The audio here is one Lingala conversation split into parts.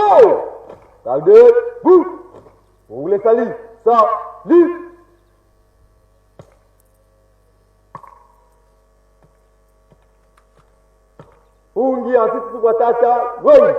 Go! Gardez-vous! Pour les salut, salut! Ungi ansisi kwa tata, wei!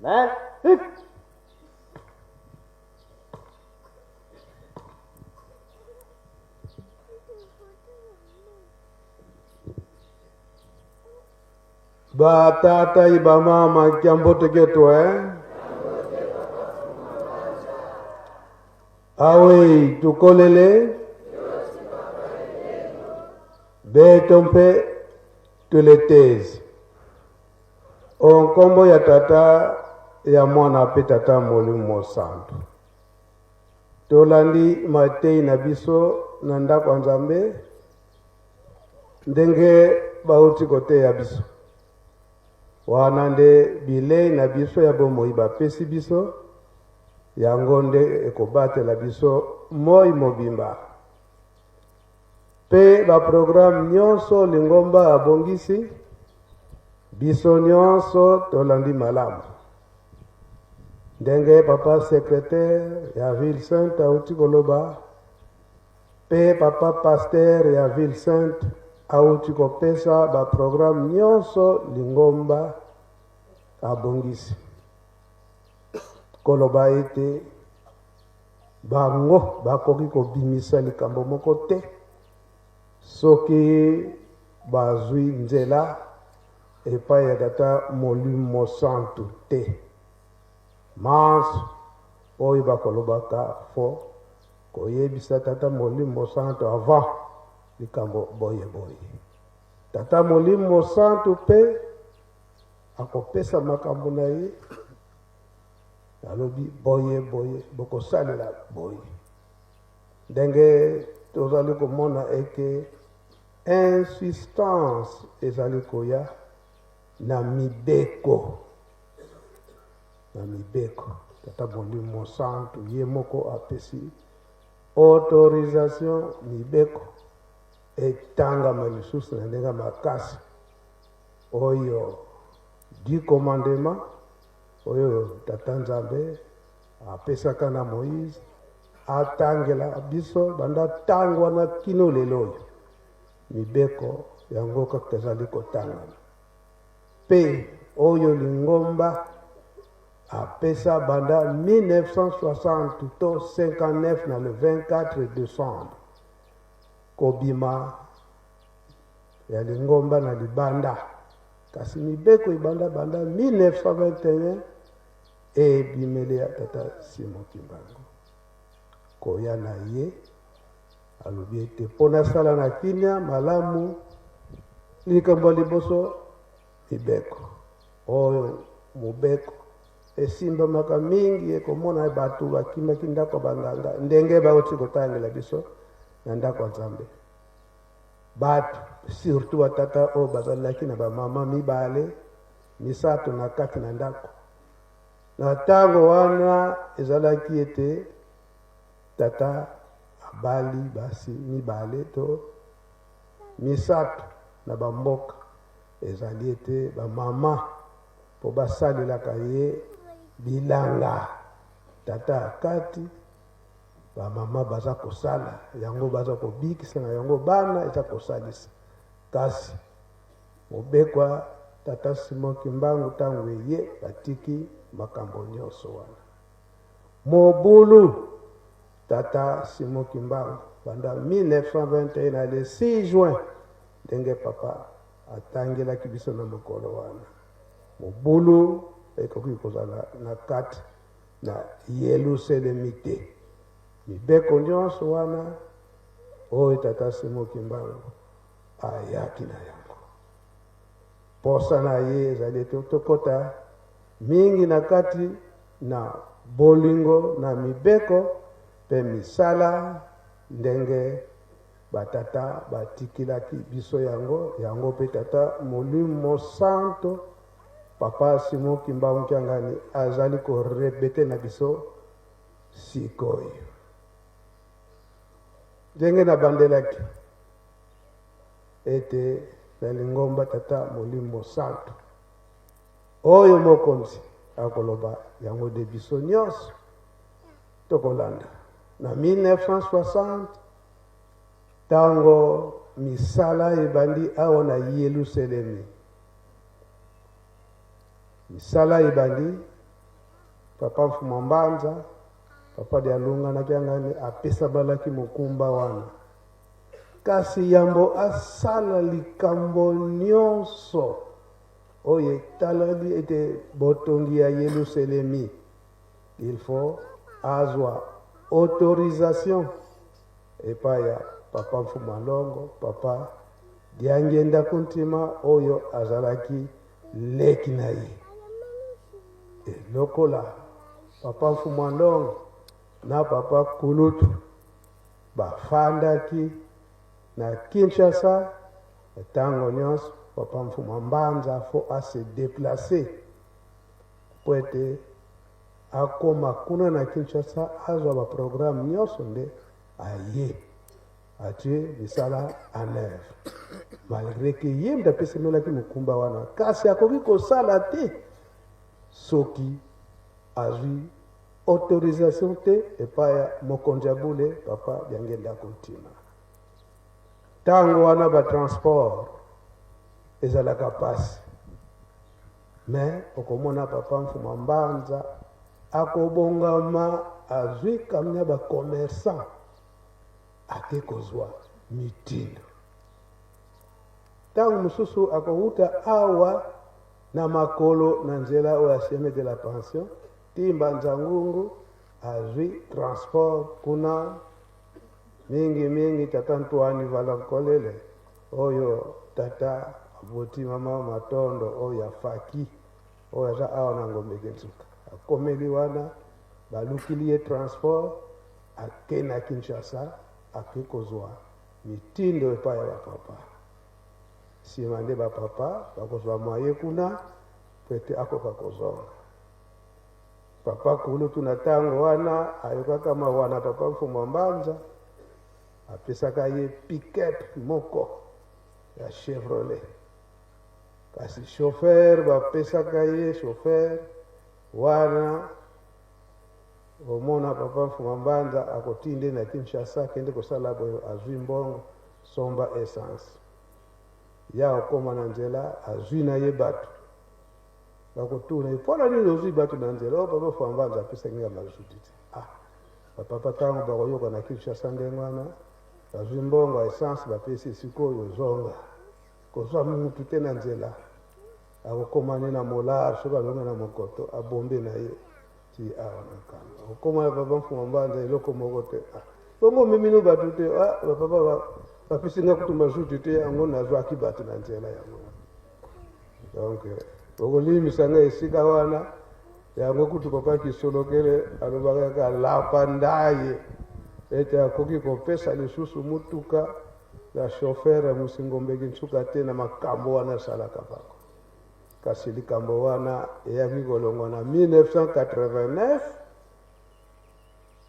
Main, fixe. Ba tata i ba mama kiambote ketu eh? Awe tukolele beto mpe tuletezi o nkombo ya tata ya mwana mpe tata molimo mosantu. Tolandi matei na biso na ndako ya Nzambe ndenge bauti koteya biso. Wana nde bilei na biso ya bomoi bapesi biso, yango nde ekobatela biso moi mobimba. Mpe baprograme nyonso lingomba abongisi, biso nyonso tolandi malamu. Ndenge papa secretaire ya Ville Sainte auti koloba, mpe papa pasteur ya Ville Sainte auti kopesa baprograme nyonso lingomba abongisi. Koloba ete bango bakoki kobimisa likambo moko te soki bazwi nzela epai ya Tata Molimo Santu te. Manso oyo bakolobaka fo koyebisa Tata Molimo Santu avant likambo boye boye. Tata Molimo Santu mpe akopesa makambo na ye, alobi boye boye, bokosalela boye. Ndenge tozali komona eke insistance ezali koya na mibeko, na mibeko. Tata Molimo Santu ye moko apesi autorisation mibeko etangama lisusu na ndenge makasi oyo du commandement oyo Tata Nzambe apesaka na Moïse atangela biso banda ntango wana kino lelo oyo mibeko yango kaka ezali kotangama mpe oyo lingomba apesa banda 1960 to 59 na le 24 décembre kobima ya lingomba na libanda, kasi mibeko ebanda banda 1921 ebimeli ya tata Simon Kimbangu. Koya na ye alobi ete mpo nasala na kimia malamu, likambo ya liboso mibeko oyo mobeko esimbamaka mingi ekomona bato bakimaki ndako ya banganga ndenge bauti kotangela biso na ndako ya Nzambe. Bato surtout batata oyo bazalaki na bamama mibale misato na kati na ndako na ntango wana ezalaki ete tata abali basi mibale to misato na bamboka ezali ete bamama mpo basalelaka ye bilanga. Tata akati, bamama baza kosala yango, baza kobikisa na yango bana, eza kosalisa. Kasi mobeko ya Tata Simon Kimbangu ntango eye, batiki makambo nyonso wana. Mobulu Tata Simon Kimbangu banda 1921 na le 6 juin, ndenge papa atangelaki biso na mokolo wana, mobulu ekoki kozala na kati na Yelusalemi te. Mibeko nyonso wana oyo Tata Simon Kimbangu ayaki na yango, posa na ye ezali ete tokota mingi na kati na bolingo na mibeko mpe misala ndenge batata batikilaki biso yango. Yango mpe Tata Molimo Santo Papa Simon Kimbangu Kiangani azali korepete na biso sikoyo. Ndenge nabandelaki ete na lingomba Tata Molimo Santo oyo mokonzi akoloba yango de biso nyonso tokolanda. Na 1960, ntango misala ebandi awa na Yelusalemi, misala ebandi, Papa Mfuma Mbanza, Papa Dialunga na Kiangani apesamalaki mokumba wana. Kasi yambo asala likambo nyonso oyo etalali ete botongi ya Yelusalemi, il faut azwa autorisation epai ya Papa Mfuma Longo, Papa Diangienda Kuntima oyo azalaki leki na ye. E lokola Papa Mfuma Longo na Papa Kulutu bafandaki na Kinshasa ntango nyonso, Papa Mfuma Mbanza fo ase déplacer po ete akoma kuna na Kinshasa, azwa ba programme nyonso nde aye atie misala en œuvre. Malgré que ye moto apesemelaki mokumba wana, kasi akoki kosala te soki azwi autorisation te epai ya mokonzi ya bule Papa Diangienda Kuntima. Ntango wana ba transport ezalaka pasi, mais okomona Papa Mfuma Mbanza akobongama, azwi camion ya ba commerçant, ake kozwa mitindo. Ntango mosusu akowuta awa na makolo na nzela oyo ya chemin de la pension ti Mbanza Ngungu, azwi transport kuna mingi mingi Tata Ntwani Valankolele oyo tata aboti mama Matondo oyo afaki oyo aza awa na Ngombe Kinsuka, akomeli wana, balukili ye transport, ake na Kinshasa, ake kozwa mitindo epai ya bapapa. Nsima nde bapapa bakozwa mwaye kuna po ete akoka kozonga. Papa Kulutu na ntango wana ayokaka mawa na Papa Mfumwa Mbanza, apesaka ye pick-up moko ya Chevrolet. Kasi chauffeur bapesaka ye chauffeur wana, omona Papa Mfumwa Mbanza akotinde na Kinshasa, akende kosala boye, azwi mbongo, somba essence. Ya okoma na nzela, azwi na ye bato. Bakotuna ye, mpona nini ozwi bato na nzela? Oyo Papa Mfumwa Mbanza apesaki nga mazuti te. Ah, bapapa ntango bakoyoka na Kinshasa ndenge wana, bazwi mbongo ya essence, bapesi, sikoyo ozonga kozwa mutu te na nzela. Akokoma ne na molar, soki azonga na mokoto, abombe na ye ti awa na Nkamba. Akokoma na Papa Mfumwa Mbanza eloko moko te. Ah, bongo omemi no bato te? Ah, bapapa bapesi nga kutu mazuti te, yango nazwaki bato na nzela yango. Donc okolimisa nga esika wana yango kutu Papa Kisolokele alobaka kaka lapa ndaye ete akoki kopesa lisusu mutuka ya chauffeur ya Musingombe Kinsuka te na makambo wana asalaka bango. Kasi likambo wana eyaki kolongwa na 1989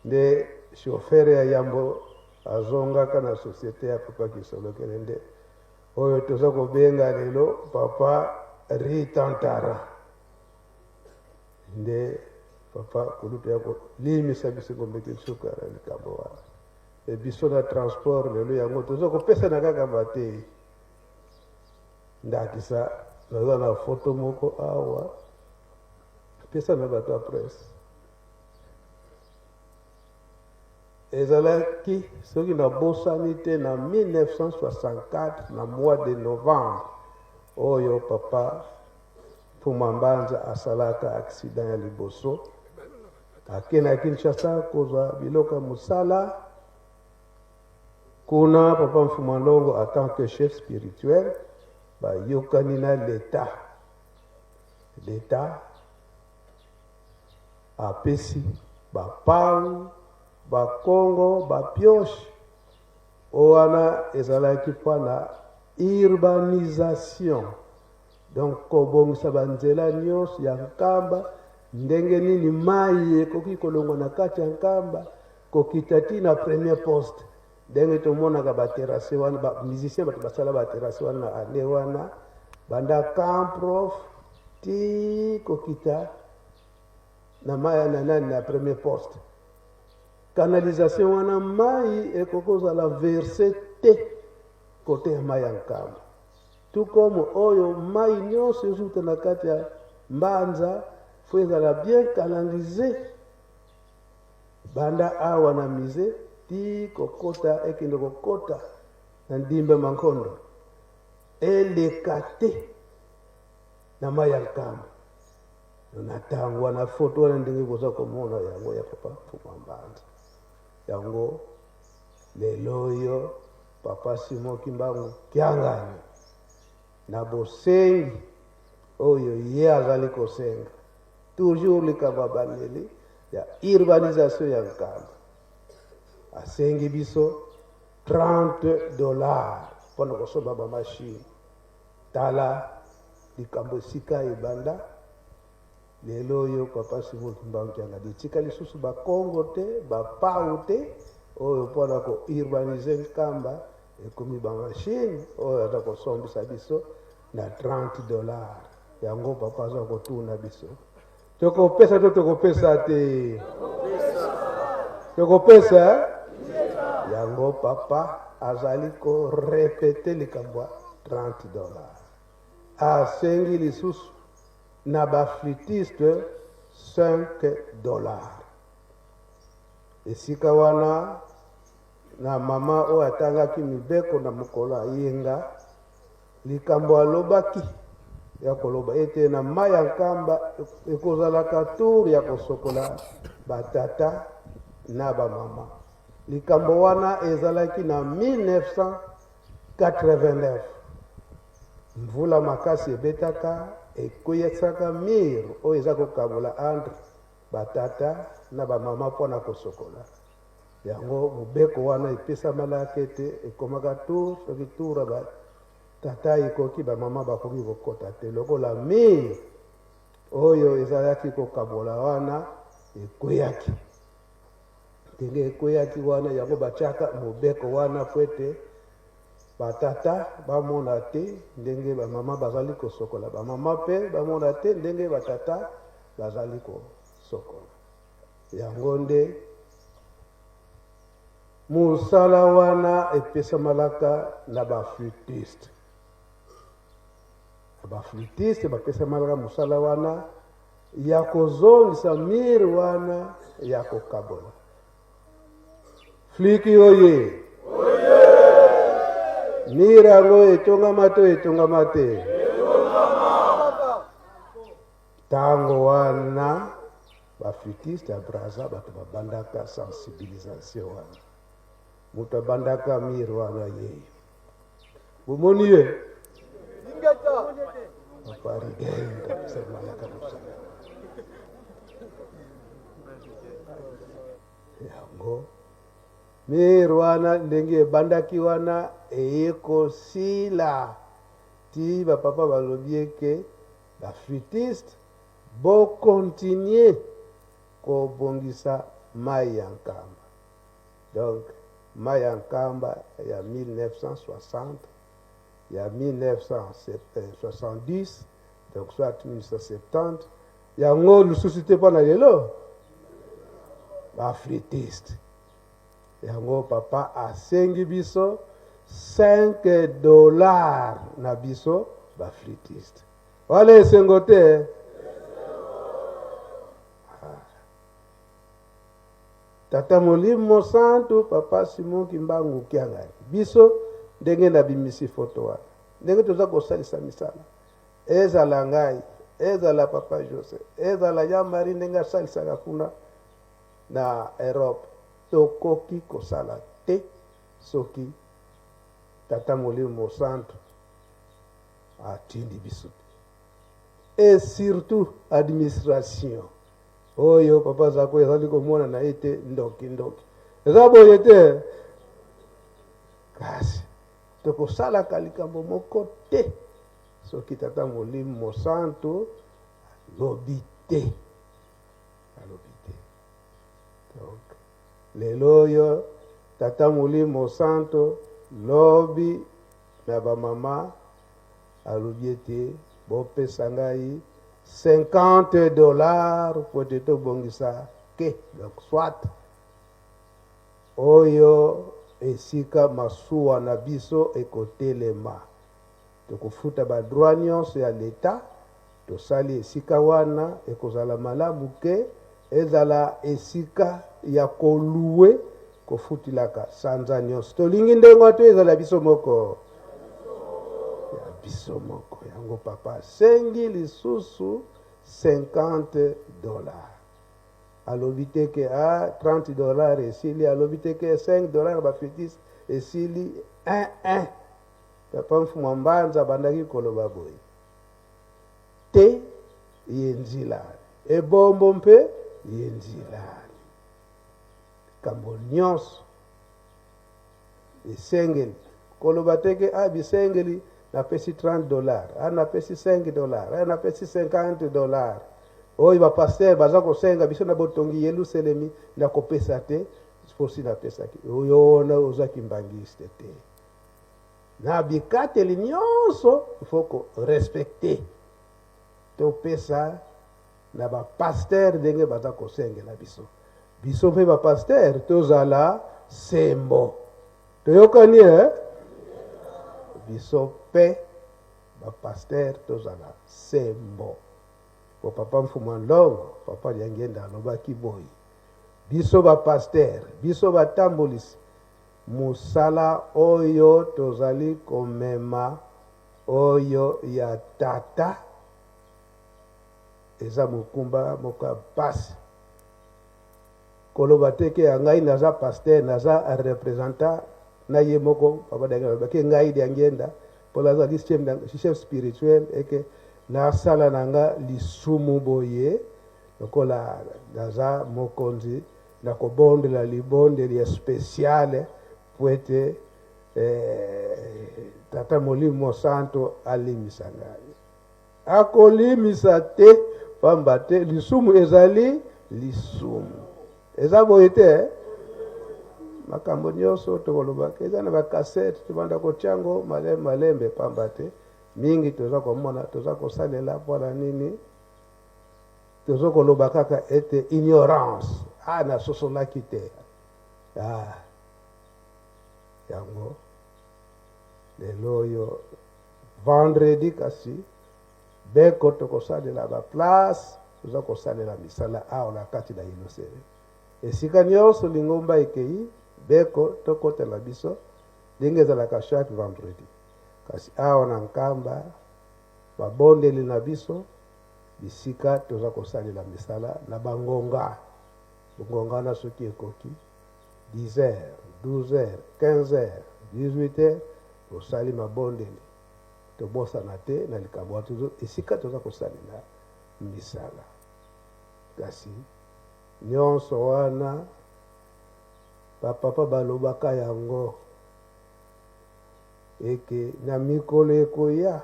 nde chauffeur ya yambo azongaka na société ya Papa Kisolokele, nde oyo toza kobenga lelo Papa Ritantara. Nde Papa kulutu ya kolimisa biso kombeki nsuka na likambo wana. E biso na transport lelo yango toza kopesana kaka mateyi. Ndakisa naza na foto moko awa pesa na bato ya presse. Ezalaki soki nabosani te na 1964 na mois de novembre oyo papa Mfuma Mbanza asalaka accident ya liboso, ake na Kinshasa kozwa biloko ya mosala. Kuna papa Mfuma Longo en tant que chef spirituel bayokani na l'Etat. L'Etat apesi bapau, bakongo, bapioche. Oyo wana ezalaki mpo na urbanisation. Donc kobongisa ba nzela nyonso ya Nkamba, ndenge nini mayi ekoki kolongwa na kati ya Nkamba kokita ti na premier poste, ndenge tomonaka ba terrasse wana, ba musiciens bato basala ba terrasse wana na annee wana, banda camp prof ti kokita na mayi na nani na premier poste. Canalisation wana mayi ekoki kozala verse te kote ya mayi ya Nkamba. Tout comme oyo mayi nionso ezuta na kati ya mbanza faut ezala bien canalise banda awa na musee ti kokota ekende kokota na ndimba mankondo eleka te na mayi ya nkamba na tango wana foto wana ndenge boza komona yango ya papa Mfuma Mbanza yango lelo oyo Papa Simon Kimbangu Kiangani na bosengi oyo ye azali kosenga toujours likambo abandeli ya urbanisation ya Nkamba, asengi biso 30 dollars mpo na kosomba ba machine. Tala likambo esika ebanda lelo oyo. Papa Simon Kimbangu Kiangani etika lisusu bakongo te, bapau te, oyo mpona ko-urbaniser Nkamba ekomi bamachine oyo aza kosombisa biso na 30 dollars. Yango papa aza kotuna biso, tokopesa to tokopesa te? Tokopesa yango. Papa azali korépéter likambo ya 30 dollars. Asengi lisusu na baflûtiste 5 dollars. Esika wana na mama oyo atangaki mibeko na mokolo ayenga, likambo alobaki ya koloba ete na mai ya Nkamba ekozalaka tour ya kosokola batata na bamama. Likambo wana ezalaki na 1989. Mvula makasi ebetaka, ekweyisaka mur oyo eza kokabola entre batata na bamama mpona kosokola. Yango mobeko wana epesamalaka ete ekomaka tour, soki tour ya batata ekoki, bamama bakoki kokɔta te, lokola mur oyo ezalaki kokabola wana ekweyaki. Ndenge ekweyaki wana, yango batiaka mobeko wana po ete batata bamona te ndenge bamama bazali kosokola, bamama mpe bamona te ndenge batata bazali kosokola. Yango nde mosala wana epesamalaka na baflûtiste. Na baflûtiste bapesamalaka mosala wana ya kozongisa mur wana ya kokabola. Fliki oye, mur yango etongama to etongama te? Ntango wana baflûtiste ya Braza bato babandaka sensibilisation wana. Moto abandaka mur wana ye, bomoni ye, papa Rigenda asalaka mosala yango. Mur wana ndenge ebandaki wana eye kosila ti bapapa balobi eke baflûtiste bocontinuer kobongisa mai ya Nkamba. Donc mai ya Nkamba ya 1960, ya 1970, donc soit 1970, yango lisusu te mpo na lelo. Bafritiste. Yango papa asengi biso 5 dollars na biso bafritiste. Wana esengo te? Tata Molimo Santu, Papa Simon Kimbangu Kiangani, biso ndenge nabimisi foto wana, ndenge toza kosalisa misala, ezala ngai, ezala Papa Jose, ezala Jean Marie ndenge asalisaka kuna na Europe, tokoki kosala te soki Tata Molimo Santu atindi biso te. Et surtout administration oyo Papa Zako ezali komona na ye te, ndoki ndoki eza boye te, kasi tokosalaka likambo moko te soki Tata Molimo Mosantu alobi te, alobi te. Donc lelo oyo Tata Molimo Santo lobi na bamama alobi ete bopesa ngai 50 dollars po ete tobongisa ke, donc soit oyo esika masuwa na biso ekotelema, tokofuta ba droit nyonso ya leta, tosali esika wana ekozala malamu ke ezala esika ya kolue kofutilaka sanza nyonso. Tolingi ndenge wana to ezala biso moko, ya biso moko. Yango papa asengi lisusu 50 dollars. Alobi te ke a 30 dollars esili, alobi te ke 5 dollars ba fetise esili. 1 1 Papa Mfumwa Mbanza abandaki koloba boye te, ye nzila ebombo mpe ye nzila likambo nyonso esengeli koloba te ke a bisengeli napesi 30 dollars, a napesi 5 dollars, a napesi 50 dollars oyo bapaster baza kosenga biso na botongi Yelusalemi, nakopesa te mposi napesaki oyo wana oza kimbangiste te. Na bikateli nyonso il faut ko respecter, topesa na bapaster ndenge baza kosengela biso, biso mpe bapaster tozala sembo. Toyokani eh? Biso mpe bapaster tozala sembo. Po Papa Mfumua Nlongo, Papa Diangienda alobaki boye, biso bapaster, biso batambolisi mosala oyo tozali komema oyo ya tata eza mokumba moko ya mpasi. Koloba te ke ya ngai naza pasteur, naza representant na ye moko Papa Diangienda alobaki ngai Diangienda mpo nazali chef spirituel eke nasala na nga lisumu boye lokola naza mokonzi, nakobondela libondeli ya spesiale po ete Tata Molimo Santo alimisa ngai. Akolimisa te, pamba te lisumu ezali lisumu. Eza boye te eh? Makambo nyonso tokolobaka eza na bakasete, tobanda kotia yango malembe malembe, pamba te mingi toza komona toza kosalela mpona nini. Tozo koloba kaka ete ignorance, ah nasosolaki te, ah yango lelo oyo vendredi kasi beko tokosalela ba place, toza kosalela misala awa na kati na Yelusalemi, esika nyonso lingomba ekei beko tokotela biso ndenge ezalaka chaque vendredi. Kasi awa na Nkamba babondeli na biso bisika toza kosalela misala na bangonga, ngonga wana soki ekoki 10 heures, 12 heures, 15 heures, 18 heures, tosali mabondeli. Tobosana te na likambo wana esika toza kosalela misala. Kasi nyonso wana bapapa balobaka yango eke na mikolo ekoya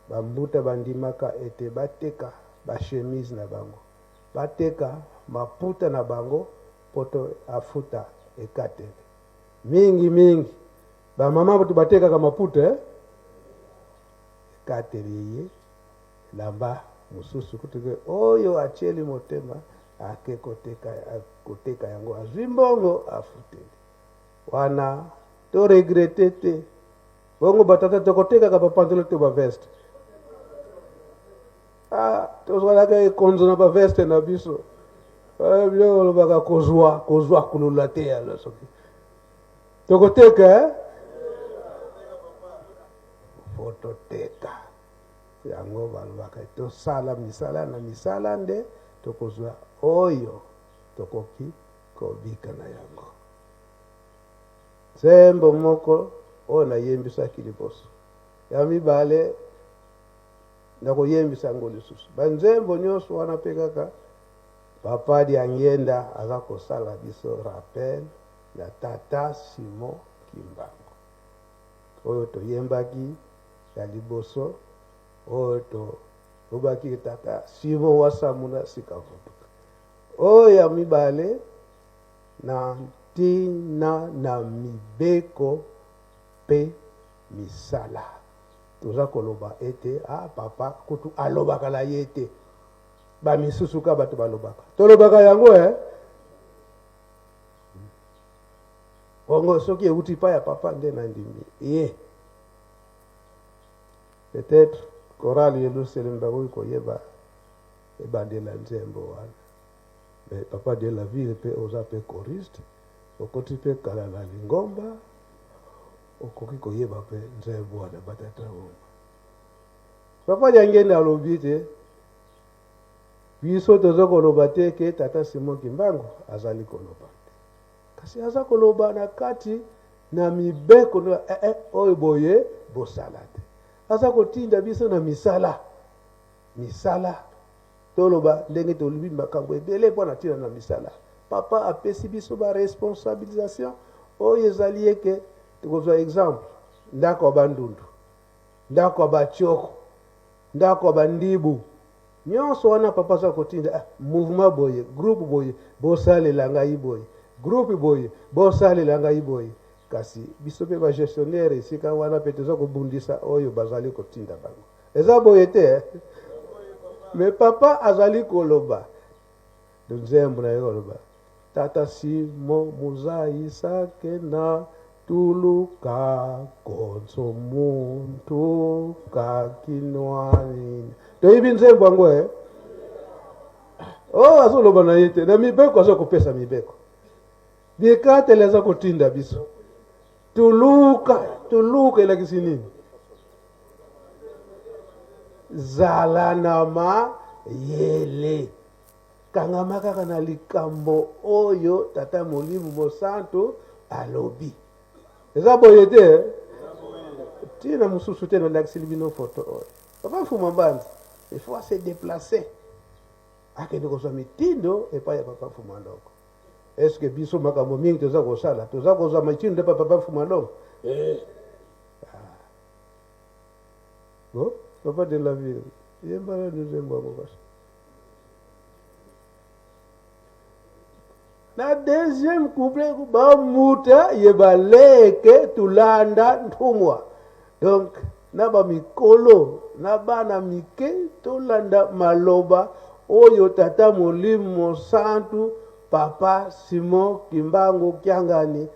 bambuta bandimaka ete bateka ba chemise na bango, bateka maputa na bango po to afuta ekateli. Mingi mingi ba mama bato batekaka maputa eh? Ekateli eye elamba mosusu kutu ke oyo atieli motema Ake koteka, koteka yango, azwi mbongo, afuteli. Wana to regrette te. Bongo batata tokotekaka ba pantalon to ba veste. Ah, tozalaka ekonzo na ba veste na biso. Eh, biloko olobaka kozwa, kozwa kulula te yalo soki. Tokoteka eh? Fototeka. Yango balobaka tosala misala na misala nde tokozwa oyo tokoki kobika na yango. Nzembo moko oyo nayembisaki liboso. Ya mibale, nakoyembisa yango lisusu. Banzembo nyonso wana mpe kaka Papa Diangienda aza kosala biso rappel ya Tata Simon Kimbangu oyo toyembaki ya liboso, oyo tolobaki Tata Simon wa Samuna Sikavutuka. Oyo ya mibale na ntina na mibeko mpe misala. Toza koloba ete ah, papa kutu alobaka na ye te, ba misusu ka bato balobaka, tolobaka yango eh? Bongo soki euti pa ya papa nde nandimi ye. Peut-être chorale Yelusalem bakoki koyeba ebandela nzembo wana. Mais papa de la ville pe oza pe choriste, okoti pe kala na lingomba, okoki koyeba pe nzembo wana batata bomba. Papa Diangenda alobi te biso tozo koloba te ke tata Simon Kimbangu azali koloba te, kasi aza koloba na kati na mibeko na eh, eh, oyo boye bosala te. Aza kotinda biso na misala, misala Toloba ndenge tolobi makambo ebele mpo na ntina na misala. Papa apesi biso ba responsabilisation oyo ezali eke tokozwa exemple ndako ya Bandundu, ndako ya Batioko, ndako ya Bandibu, nyonso wana papa aza kotinda ah, mouvement boye, groupe boye, bosalela ngai boye, groupe boye, bosalela ngai boye. Kasi biso mpe ba gestionnaire esika wana mpe toza kobundisa oyo bazali kotinda bango. Eza boye te eh? Mais papa azali koloba nzembo na ye koloba tata Simon Muzai Sakena tuluka konso muntu kakinwani. Toyebi nzembo yango eh? Oh, azoloba na ye te na mibeko, aza kopesa mibeko bikateli, aza kotinda biso tuluka. Tuluka elakisi nini? Zala na mayele, kangama kaka na likambo oyo Tata Molimo Mosantu alobi. Eza boye te? Ntina mosusu te nalakisili bino foto oyo. Papa Mfuma Mbanza, il faut se déplacer, akende kozwa mitindo epai ya Papa Mfuma Ndongo. Est ce que biso makambo mingi toza kosala, toza kozwa mitindo epai Papa Mfuma Ndongo? Eh. Bon, papa de la ville, yemba nanu nzembo yango kasi. Na deuxième couplet bamuta ye baleke tulanda ntumwa. Donc na ba mikolo na bana mike tolanda maloba oyo tata Molimo Santu Papa Simon Kimbangu Kiangani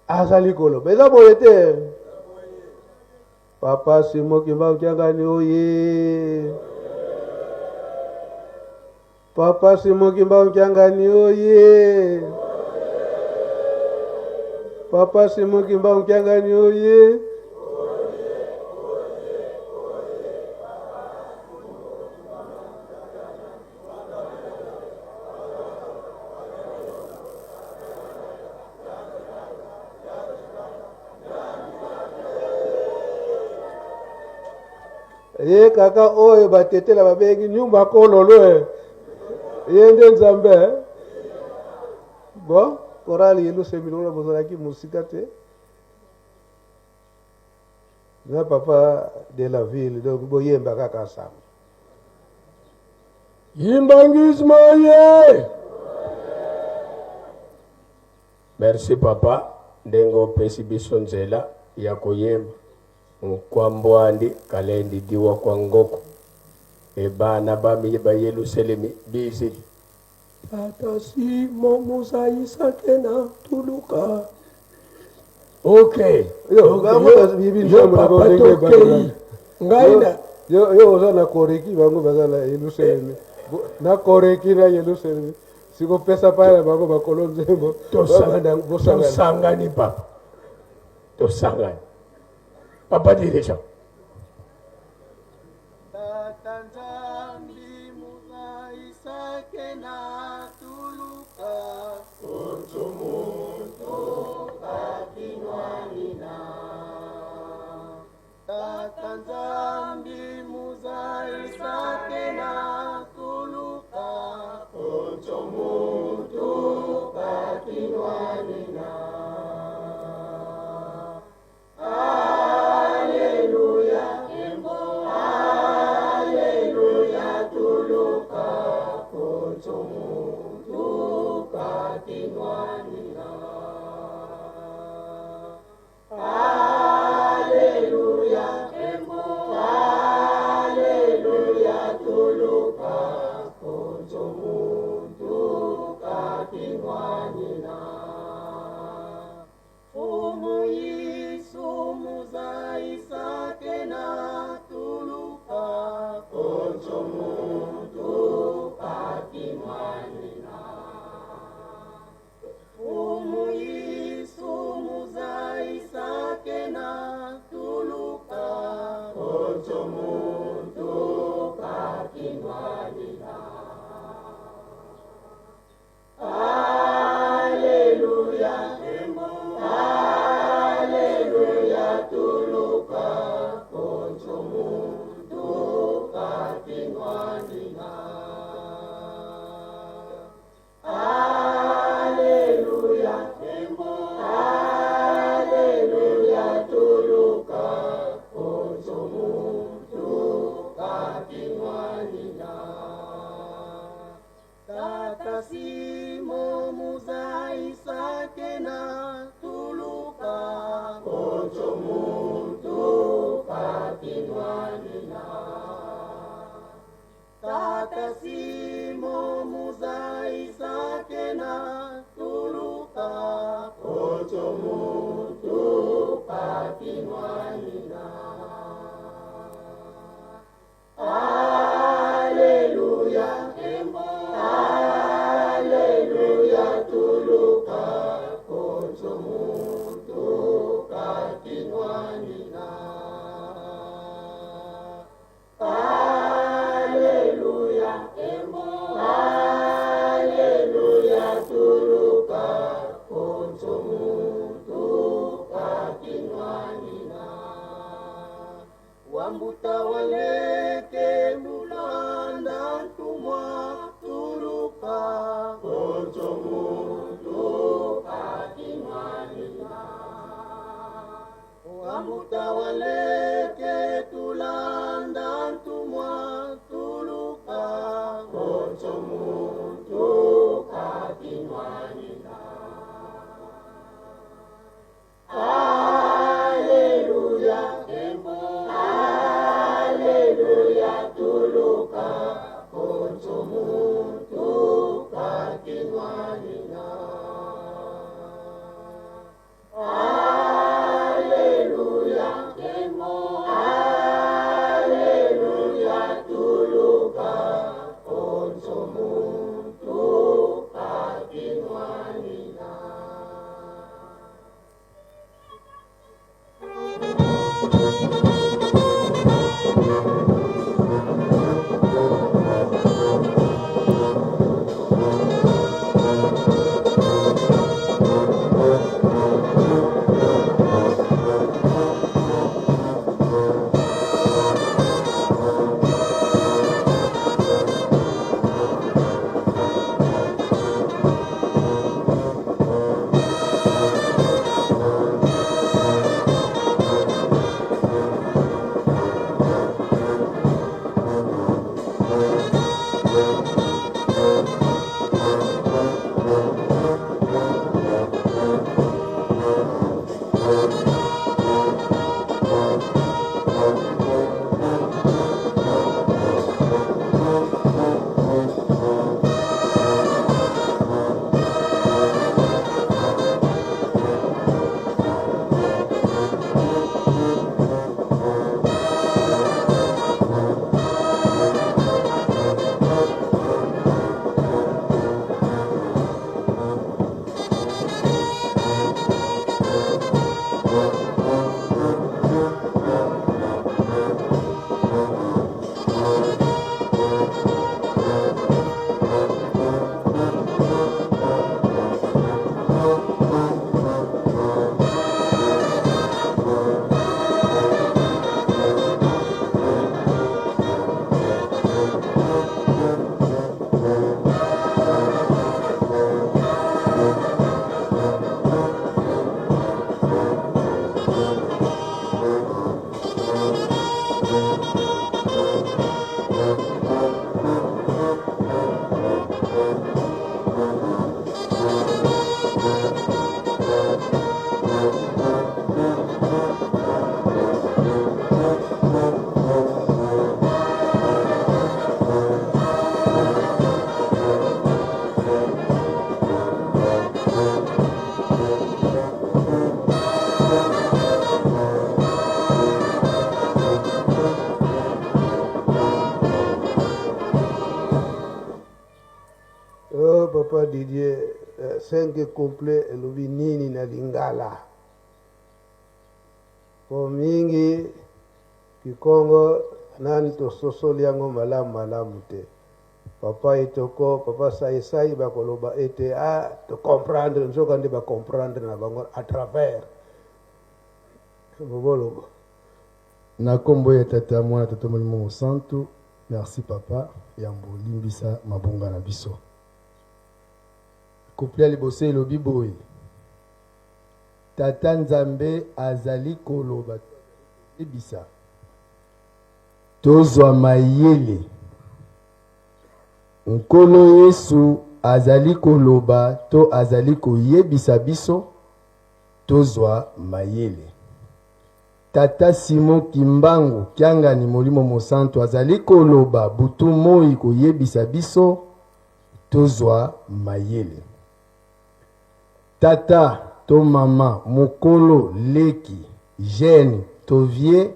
azali koloba. Eza boye te? Papa Simon Kimbangu Kiangani oye. Papa Simon Kimbangu Kiangani oye. Papa Simon Kimbangu Kiangani oye. Ye kaka oyo batetela babengi nyumba kololo eh. Ye nde Nzambe eh. Bon, chorale Yelusalemi lokola bozalaki mosika te na papa de la ville, donc boyemba kaka ensemble. Kimbanguisme oye! Merci papa ndenge opesi biso nzela ya koyemba nkwambwandi kalendi diwa kwa ngoko e bana bami ba Yelusalemi bizili. Tata Simon Musa Isake na Tuluka. Ok. Yo, bango bayebi Yo nzambe na bango papa ndenge tokei. ebandela. Ngai na Yo, yo oza na koreki bango baza na Yelusalemi. Na koreki na Yelusalemi. Sikopesa pai na bango bakolo nzembo. Babanda bosangana. Tosangani papa. Tosangani. Papa dirigeant. Tata Nzambi muza Isake na tuluka. Tata Nzambi muza Isake na tuluka. Fumu Yesu muza Isake na tuluka. Fumu Yesu muza Isake na tuluka. Tata Simo muza Isake na tuluka. Tata Simo muza Isake na tuluka. Wambuta waleke mulanda ntumwa tuluka. Wambuta waleke tulanda ntumwa tuluka. Oh, papa Didier, 5 couplets elobi nini na lingala? Po mingi kikongo nani tososoli yango malamu malamu te. Papa Etoko, papa Saisai bakoloba ete ah, to comprendre, nzoka nde ba comprendre na bango à travers. Boboloba. Na kombo ya Tata, Mwana, Tata Molimo Mosantu, merci papa yambo limbisa mabunga na biso. Couplet ya liboso elobi boye: Tata Nzambe azali koloba to azali koyebisa, tozwa mayele. Nkolo Yesu azali koloba to azali koyebisa biso, tozwa mayele. Tata Simon Kimbangu Kiangani Molimo Mosantu azali koloba butu moi koyebisa biso tozwa mayele. Tata to mama, mokolo, leki, jeune to vieux,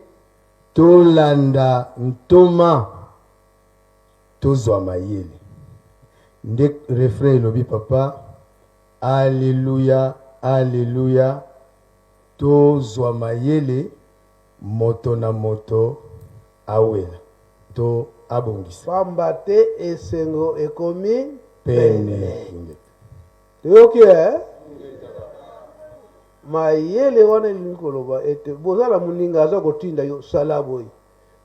tolanda ntoma tozwa mayele. Nde refrain elobi papa, Alleluia, alleluia. Tozwa mayele moto na moto awela to abongisa. Pamba te esengo ekomi pene. Toyoki eh? Mayele wana elingi koloba ete boza na moninga aza kotinda yo sala boye,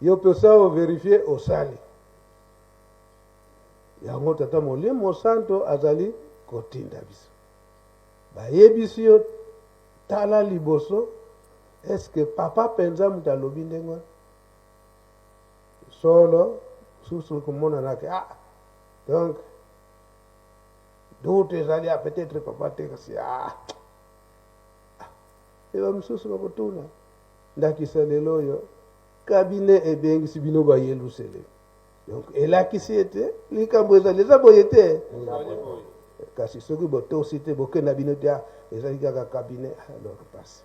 yo mpe osala overifie osali yango. Tata Molimo Santo azali kotinda biso, bayebisi yo tala liboso. Est-ce papa mpenza moto alobi ndenge wana solo? Susu komonanake ah, donc doute ezali, ah, peut-être papa te, kasi ah, e bamosusu bakotuna. Ndakisa lelo oyo cabinet ebengisi bino bayeluselemi, donc elakisi ete likambo ezali eza boye te. Kasi soki botosi te, bokenda bino te, ezali kaka cabinet, alors pasi.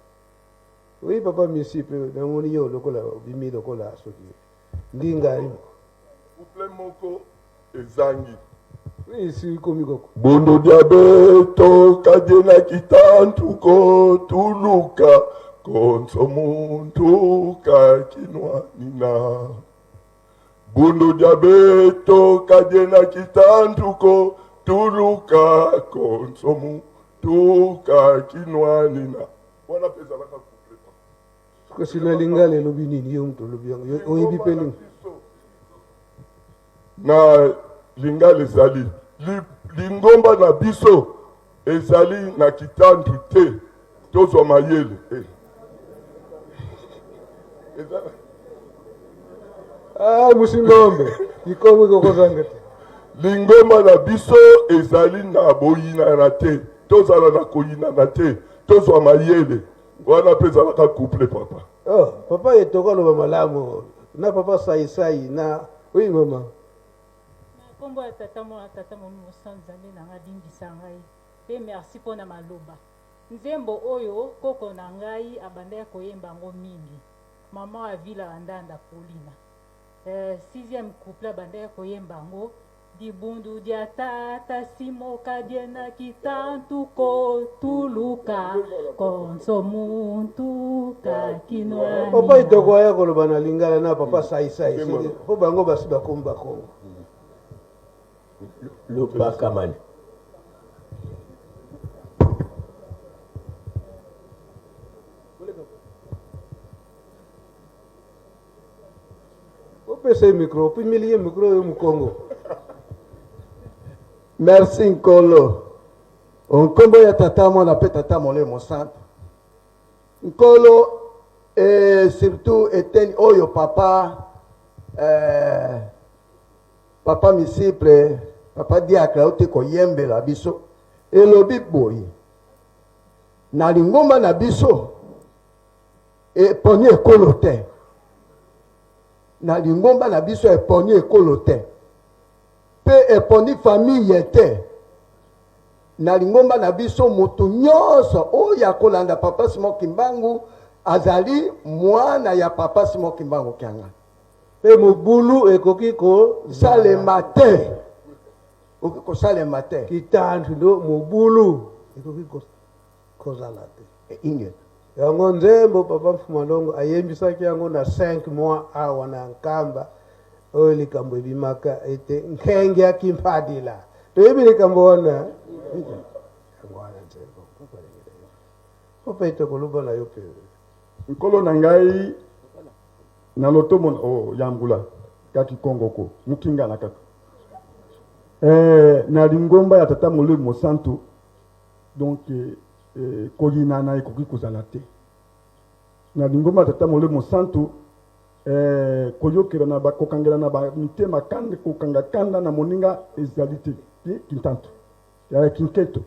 Oui, papa misi mpe namoni yo lokola obimi lokola soki ndinga yo. Couplet moko ezangi. Esi komi koko. Bundu dia beto kadiena kitantuko tuluka konso muntu kakinwanina. Bundu dia beto kadiena kitantuko tuluka konso muntu kakinwanina. Wana mpe ezalaka couplet. Kasi na lingala elobi nini? Yo moto olobi yango, oyebi mpe nini? Na lingala ezali lingomba na biso ezali na kitandu te, tozwa mayele. Ah, musingombe ikongo kokozanga te. Lingomba na biso ezali na boyinana te, tozala na koyinana te, tozwa mayele. Wana mpe ezalaka couple papa. Oh, papa Etoko aloba malamu na papa Saisai na oui mama. Na nkombo ya Tata, Mwana, Tata Molimo Mosantu, Nzambe na ngai limbisa ngai mpe merci mpo na maloba. Nzembo oyo koko na ngai abandaki koyemba yango mingi, mama Avila Andanda Paulina. Sixième couplet abandaki koyemba yango: dibundu dia tata simoka diena kitantuko tuluka konso muntu kakinwani. Papa Etoko aya koloba na lingala na papa Saisai mpo bango basi bakomi bakongo. Lupakamani. Opesa ye micro, opimeli ye micro oyo mokongo. Merci Nkolo. Nkombo ya Tata, Mwana mpe Tata Molimo Mosantu. Nkolo, surtout eteni oyo papa, papa Misiple, Papa diacre auti koyembela biso, elobi boye na lingomba na biso eponi ekolo te, na lingomba na biso eponi ekolo te, mpe eponi famille te. Na lingomba na biso moto nyonso oyo akolanda Papa Simon Kimbangu azali mwana ya Papa Simon Kimbangu Kiangani. Mpe mobulu ekoki kosalema te, ekoki kosalema te. Kitantu ndo mobulu ekoki kozala te. Ingeta. Yango nzembo Papa Mfuma Longo ayembisaki yango na 5 mois awa na Nkamba, oyo likambo ebimaka ete nkenge ya Kimpadila. Toyebi likambo wana? Yango wana nzembo. Papa ete koloba na yo mpe. Nkolo na ngai na lotomo oh, ya mbula kaki Kongo ko mukingana kaka eh, na lingomba ya Tata Molimo Mosantu donc eh, koyinana ekoki kozala te na lingomba ya Tata Molimo Mosantu eh, koyokela na ba, kokangela na ba mitema kanda, kokanga kanda na moninga ezali te kintantu ya kinketo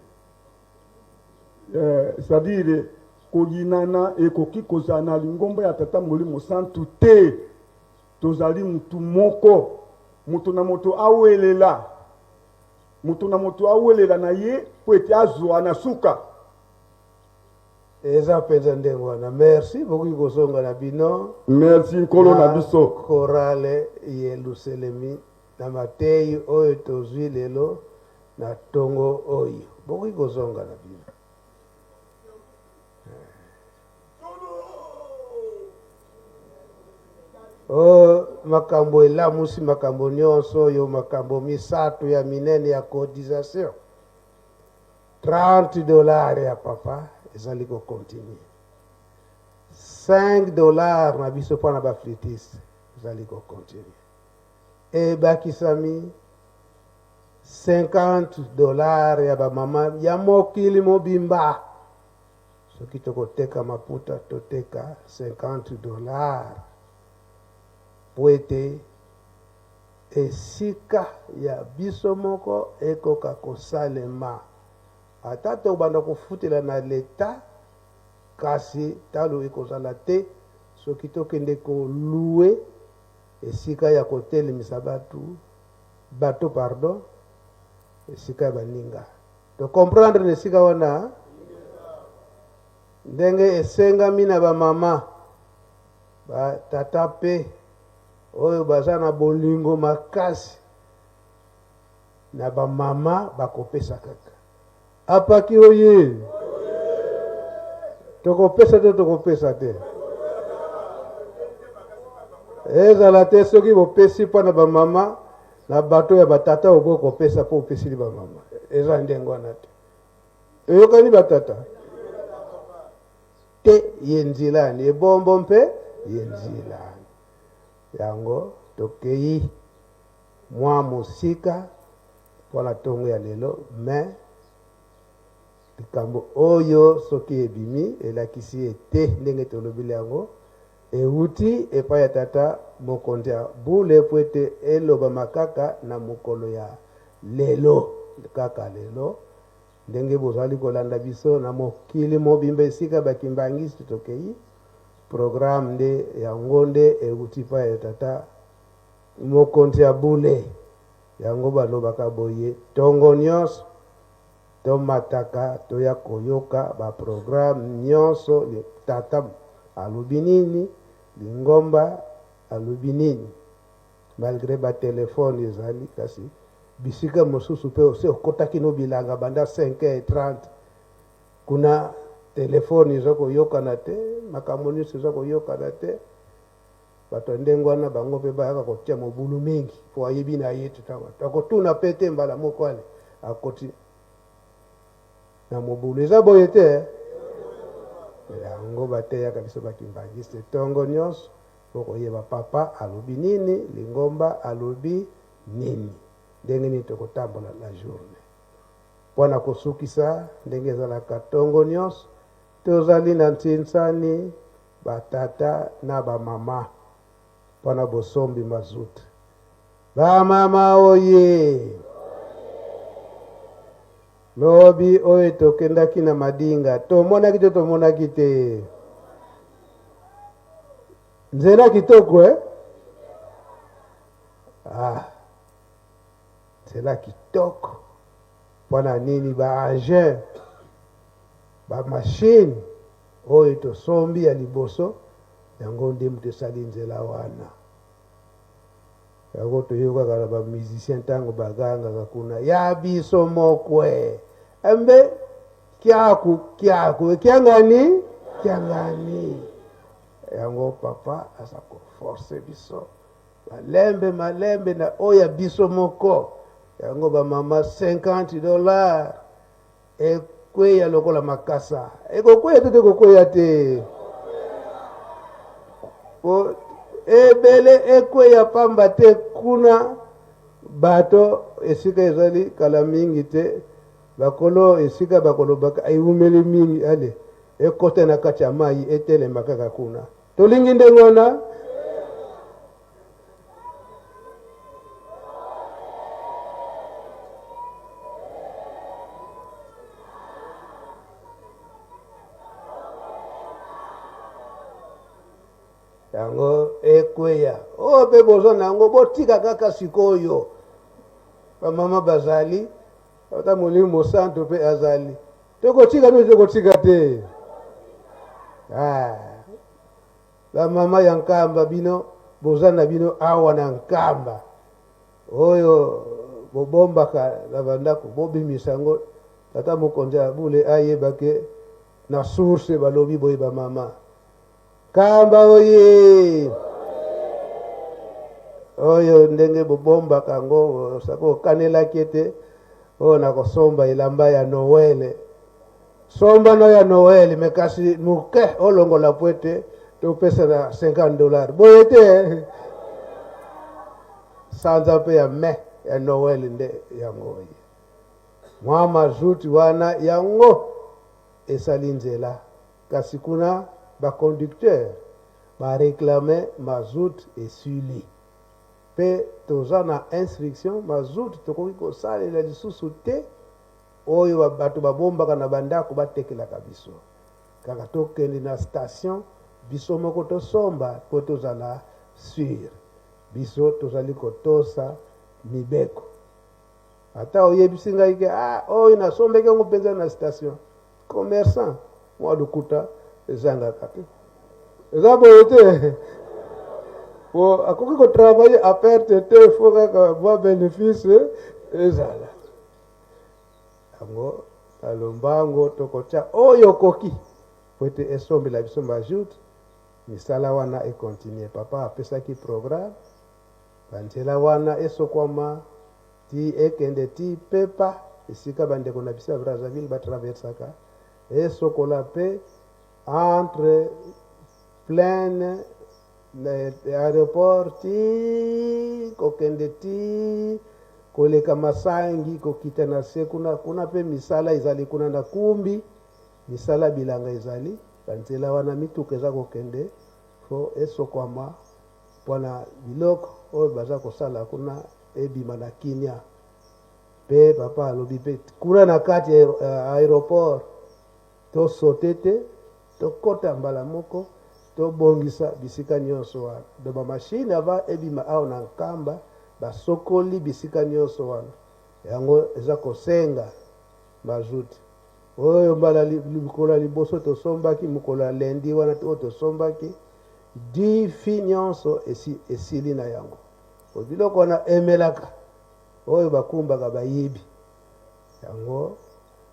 eh, c'est-à-dire koyinana ekoki kozala na lingomba ya Tata Molimo Santu te. Tozali mutu moko, moto na moto awelela, moto na moto awelela na ye mpo ete azwa na suka. Eza penza ndenge wana. Merci bokoki kozonga na bino. Merci Nkolo na biso. Chorale Yeluselemi na mateyi oyo tozwi lelo na tongo oyo. Bokoki kozonga na bino. Oh, makambo elamusi makambo nyonso oyo, makambo misato ya minene ya cotisation. 30 dollars ya papa ezali ko continuer. 5 dollars na biso mpo na ba flûtiste ezali ko continuer. Ebakisami 50 dollars ya ba mama ya mokili mobimba. Soki tokoteka maputa, toteka 50 dollars mpo ete esika ya biso moko ekoka kosalema. Ata tokobanda kofutela na leta, kasi talo ekozala te soki tokende ko louer esika ya kotelemisa batu, bateau pardon, esika ya baninga. To comprendre na esika wana ndenge esengami na ba mama, ba tata pe oyo baza na bolingo makasi na ba mama bakopesa kaka. Apaki oye! Tokopesa to tokopesa te? Ezala te soki bopesi mpo na ba mama na bato ya ba tata oyo bokopesa mpo opesili ba mama. Eza ndenge wana te. Toyokani ba tata? Te ye nzilani ebombo mpe ye nzilani. Yango tokeyi mwa mosika mpo na tongo ya lelo, mais likambo oyo soki ebimi elakisi ete ndenge tolobeli yango ewuti epai ya Tata Mokonzi ya bule mpo ete elobama kaka na mokolo ya lelo, kaka lelo. Ndenge bozali kolanda biso na mokili mobimba esika ba kimbanguiste tokeyi, programme nde yango nde ewuti epai ya Tata Mokonzi ya bule. Yango balobaka boye tongo nionso tomataka toya koyoka ba programme nionso Tata alobi nini, lingomba alobi nini. Malgre ba telephone ezali kasi bisika mosusu pe osi okotaki no bilanga banda 5h30 kuna telephone eza koyokana te, makambo nionso eza koyokana te. Bato ya ndenge wana bango pe bayaka kotia mobulu mingi po ayebi na ye te tango akotuna pe te mbala moko ale akoti na mobulu. Eza boye te? Yango bateyaka biso ba kimbanguiste tongo nionso po koyeba papa alobi nini, lingomba alobi nini, ndenge nini tokotambola la journee. Po na kosukisa ndenge ezalaka tongo nionso tozali na ntsinsani Ba tata na ba mama pona bosombi mazout. Ba mama oye! Lobi oyo tokendaki na Madinga, tomonaki to tomonaki te? Nzela kitoko eh? Ah, nzela kitoko. Mpo na nini ba engin, ba machine oyo tosombi ya liboso, yango nde moto esali nzela wana. Yango toyokaka na ba musiciens tango bagangaka kuna ya biso mokwe embe kiaku kiaku kiangani kiangani. Yango papa aza ko forcer biso malembe malembe na oyo ya biso moko. Yango ba mama 50 dollars ekweya lokola makasa. Ekokweya te te kokweya te. Po ebele ekweya pamba te kuna bato esika ezali kala mingi te bakolo esika bakolobaka ewumeli mingi ale ekota na kati ya mai etelema kaka kuna. Tolingi ndenge wana? Yango ekweya. Oyo mpe boza na yango, botika kaka sikoyo. Bamama bazali, ata Molimo Mosantu mpe azali. Tokotika to tokotika te? Ah. Ba mama ya Nkamba bino boza na bino awa na Nkamba oyo bobombaka na bandako bobimisa yango tata mokonzi ya bule ayeba ke na source balobi boye ba mama Nkamba oye oyo ndenge bobombaka yango sako okanelaki ete oyo nakosomba elamba ya Noele Somba no ya Noël mais kasi moke olongola po ete topesa na 50 dollars boye te sanza mpe ya mai ya Noël nde yango oye mwa mazuti wana yango esali nzela kasi kuna ba conducteur ba reclame mazout esili mpe toza na instruction mazout tokoki kosalela lisusu te Oyo bato babombaka na bandako batekelaka biso. Kaka tokende na station biso moko tosomba po tozala sur. Biso tozali kotosa mibeko. Ata oyebisi ngai ke ah oyo nasombaki yango mpenza na station. Commerçant mwa lokuta ezangaka te. Eza boye te? Po akoki ko travailler à perte te, faut kaka mwa benefice ezala. Yango na lombango tokotia oyo okoki po ete esombela biso majout, misala wana e continuer. Papa apesaki programme, ba nzela wana esokwama ti ekende ti Pepa, esika ba ndeko na biso ya Brazzaville ba traversaka, esokola pe entre plaine na aeroport ti kokende ti koleka Masangi kokita na se kuna, kuna pe misala ezali kuna na Kumbi, misala bilanga ezali, ba nzela wana mituka eza kokende fo esokwama pona biloko oyo baza kosala kuna ebima na kimia. Pe papa alobi pe kuna na kati ya aeroport To sauter te, tokota mbala moko, tobongisa bisika nionso wana. Donc ba machines avant ebima awa na Nkamba, basokoli bisika nionso wana. Yango eza kosenga mazout. Oyo mbala mokolo ya liboso tosombaki, mokolo ya lundi wana oyo tosombaki, difi nionso esi esili na yango. Po biloko wana emelaka, oyo bakumbaka bayebi. Yango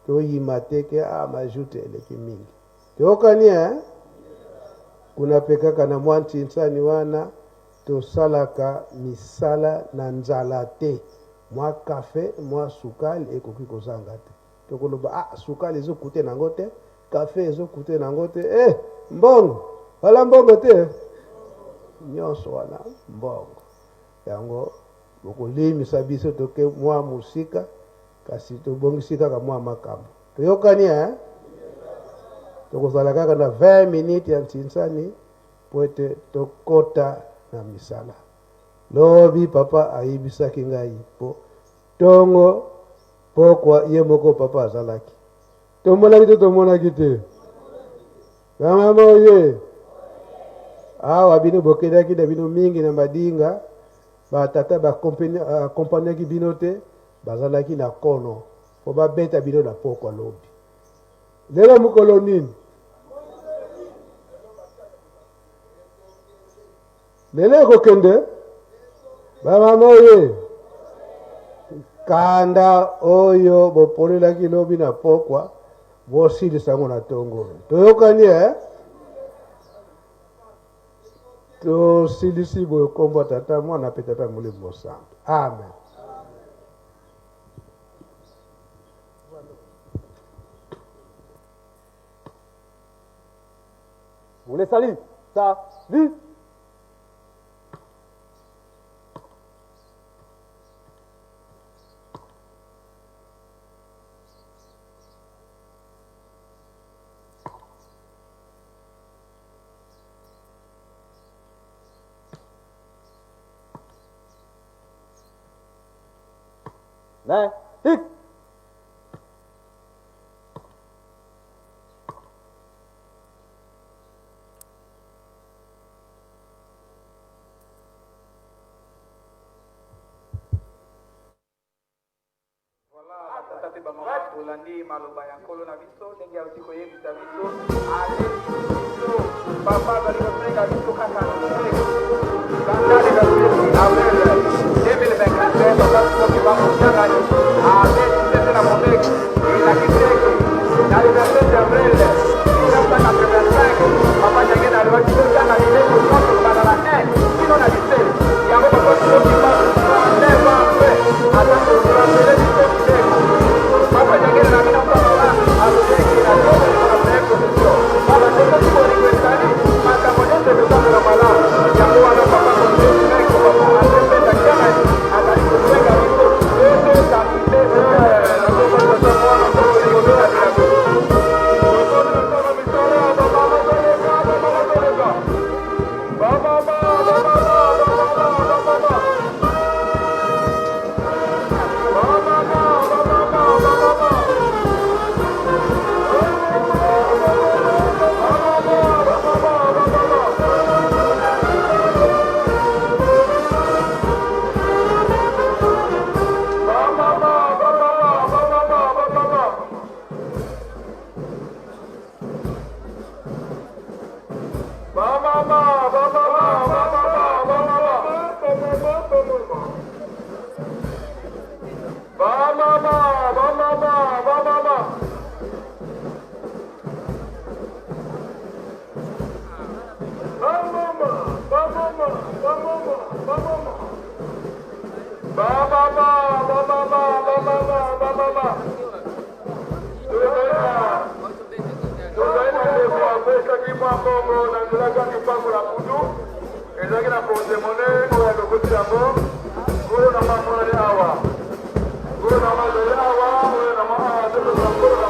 toyima te ke ah majoute eleki mingi. Toyokani eh? Kuna pe kaka na mwa ntinsani wana tosalaka misala na nzala te. Mwa cafe, mwa sukali ekoki kozanga te. Tokoloba ah sukali ezo coute nango te, cafe ezo coute nango te. Eh mbongo! Wala mbongo te? Nionso wana mbongo. Yango bokolimisa biso toke mwa mosika kasi tobongisi kaka mwa makambo. Toyokani eh? Tokozala kaka na 20 minutes ya ntinsani mpo ete tokota na misala. Lobi papa ayebisaki ngai mpo tongo. Pokwa ye moko papa azalaki. Tomonaki te tomonaki te. Bamama oye. Awa bino bokendaki na bino mingi na madinga, ba tata ba accompagnaki bino te, bazalaki na kono po babeta bino na pokwa lobi. Lelo mokolo nini? Lelo ekokende bamama oye kanda oyo bopolelaki lobi na pokwa bosilisa yango na tongo. Toyokani eh? Tosilisi boye kombo Tata, Mwana mpe Tata Molimo Mosantu. Amen. Vous les salut. Salut. Main, fixe. Voilà, batata mpe bamama, tolandi maloba ya Nkolo na biso ndenge auti koyebisa biso, aleki biso. Papa azali kosenga biso kaka loseko. Banda le 27 avril 2024, Papa Soki Bamosiangani abeti sete na mobeki, elakisi ete na le 27 avril 1985 Papa Diangienda alobaki totanga mibeko nyonso kobanda na 1 kino na 17. Yango Papa Soki Bamosiangani Apesaki mwa mbongo na nzela kaka lipango na butu ezalaki na portemone oyo alokoti yango. Nkolo na mwa amonani awa, nkolo na mwa azali awa, oyo na mwa awa topesa nkolo na